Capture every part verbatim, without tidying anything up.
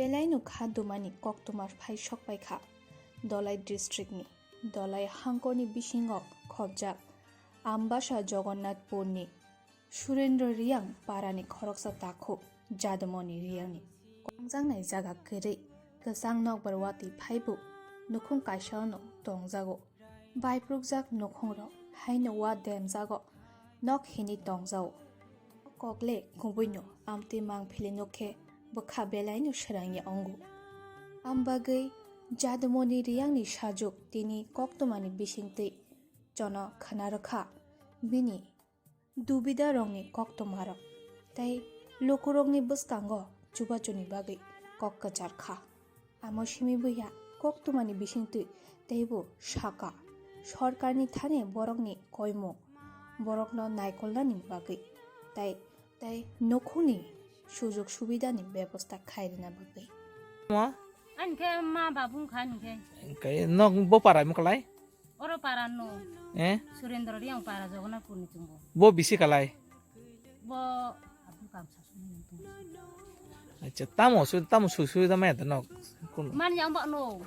Belaino kha dumani koktwma phai sokpai kha Dholai district ni Dholai hangkorni bisingo khobjak Ambasa Jogonnatpurni Surendra Riyang parani khoroksa takhuk Jadumoni Riyangni kwrwngjaknai jaga kwrwi kwchang nokbar watwi phaibo nukhung kaisao'-no tongjago. Baiprukjak nukhungrok haino wa demjago, nok hini tongjago. Kokle kubuino amtwi mangphili nukhe bwkha belaino swrangya ongo. Ambagwi Jadumoni Riyangni sajuk tini koktwmani bisingtwi jono khwnarwkha bini dubidarokni koktwmarok tei lukurokni bwskango chubachuni bagwi kok kwchar kha. Amo simi buya koktwmani bisingtwi teibo saka, sorkarni thani borokni koimung borokno naikolnani bagwi tei, tei nukhungni sujog subidani bebosta khairina bagwi. Mo? Ani khe ma babu wngkha ani khe. Khe nok bo para mo kalai? Oro para no. Eh? Surendra Riyang para Jogonnatpurni chungo. Bo bisi kalai? Bo Abdul Kamsa sumui nang tong. Acha, tamo su-, tamo su-, subida maya da nok? Kun- Man yang bak no,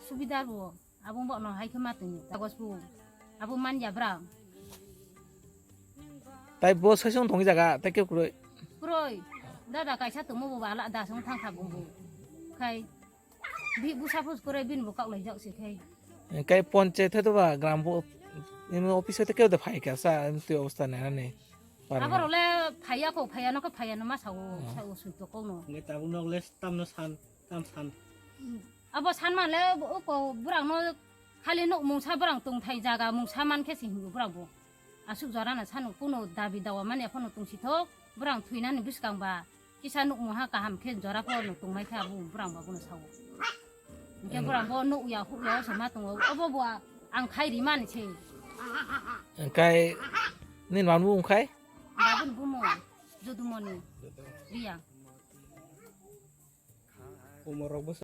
subida bo. Abung bak no hai khe ma tong. Tagos bu. Abo man ya bra. Tai bo sesong thong jaga, tai ke kuroi. Kuroi. Dada kaisa tongmo bo bala da song thang kha bo. Khai. Bi busa phus kore bin bo kak lai jak se khai. Kai ponche the to ba gram bo, em, office te keu de phai ka sa, em, tu obosta na ne. Abo role phaiya ko, phaiya no ko, phaiya no ma sao, sao sui to ko no. Ngai tabuk nok le tam no san, tam san. Abo san ma le o ko burang no khali nok mungsa burang tong thai jaga mungsa man khe si hingo burang bo. Asuk jora na sanu kuno dabi dawa mani aphano tong si thok burang thuinani bwskang ba. Kisa nukmung ha kaham khe jora phano tongmai khe abo burang ba bono sao. Hingke burang bo nuk ya huk ya se ma tongo. Obo bo ang khai ri mani se. Engkai nini mamung khai? Babun bumo Jodumoni Riya. Umor rok bo